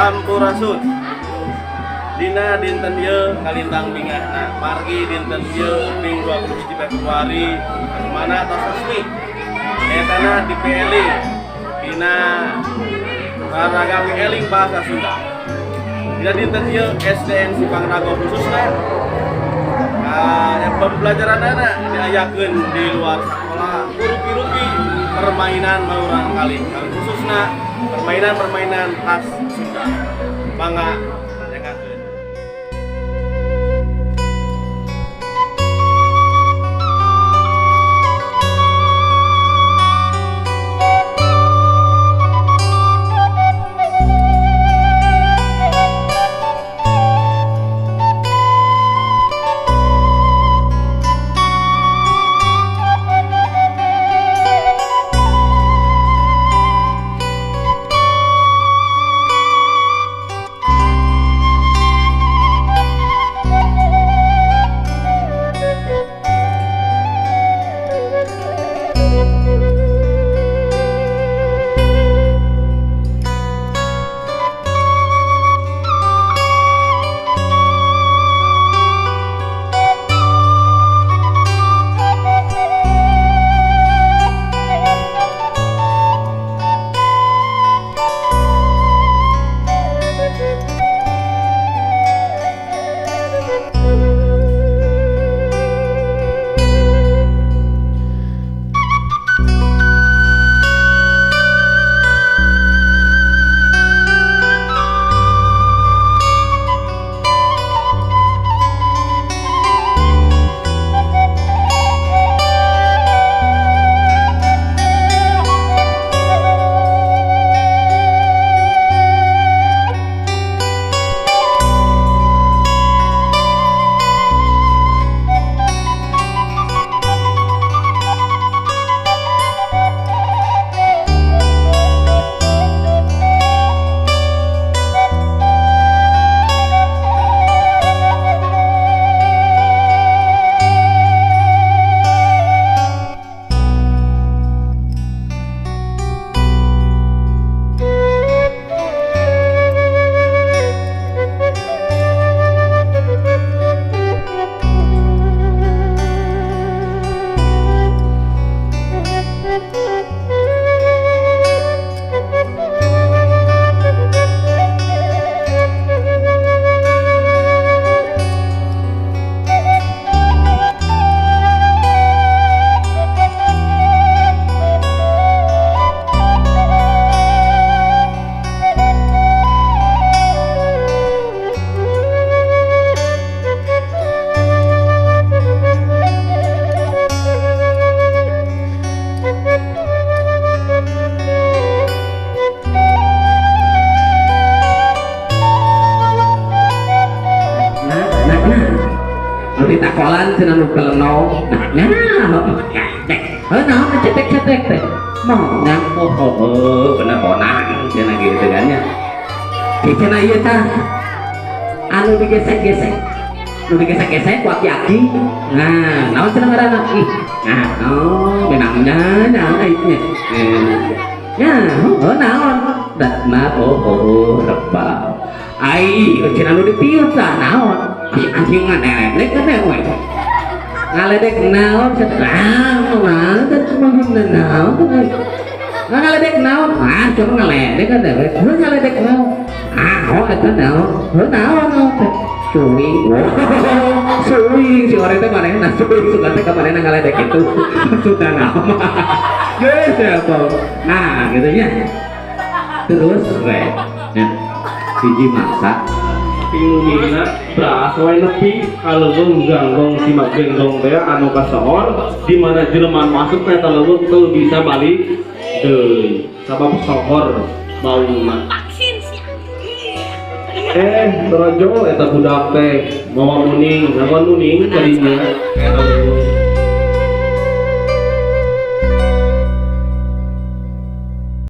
Sampurasun. Dina dinten ieu kalintang bingahna. Margi dinten ieu ping 21 Februari anu mana tos resmi etana dipieling dina raraga pieling bahasa Sunda. Dina dinten ieu SDN Simpang Nago khususna yang pembelajaranana diayakeun di luar sekolah rupi-rupi permainan murangkalih, khususna permainan-permainan khas Sunda. Mangga dengarkeun. Ditakolan cenah nu keleno. Nah, nah, heuh, naon cetek-cetek teh? Monang. Oh, bener bonang cenah gitu kan nya. Cenah ieu tah anu digesek-gesek. Nu digesek-gesek ku aki-aki. Nah, naon cenah ngaranna? Ih, nah, oh, memang nya ieu nya. Nya, oh, naon? Nah, oh, rebah. Ai, cenah nu ditiup tah naon? Anjing ngaledek kan we. Ngaledek naon? Naon teh naon? Ngaledek naon? Ah, cuma ngaledek kan we. Heuh, ngaledek naon? Ah, oh eta naon? Heuh, naon teh? Suing. Suing si orang teh manehna suing sugan teh ka manehna ngaledek itu. Sudah naon? Geus apa? Nah, gitu nya. Terus we. Ya. Hiji maksa Pingumina beras wae nepi ka leuweung ganggong simak genggong teh anu kasohor di mana jelema masuk ka eta leuweung teu bisa balik deui sabab sohor bauna. Torojo eta budak teh mawa muning, naon muning kadinya eta leuweung.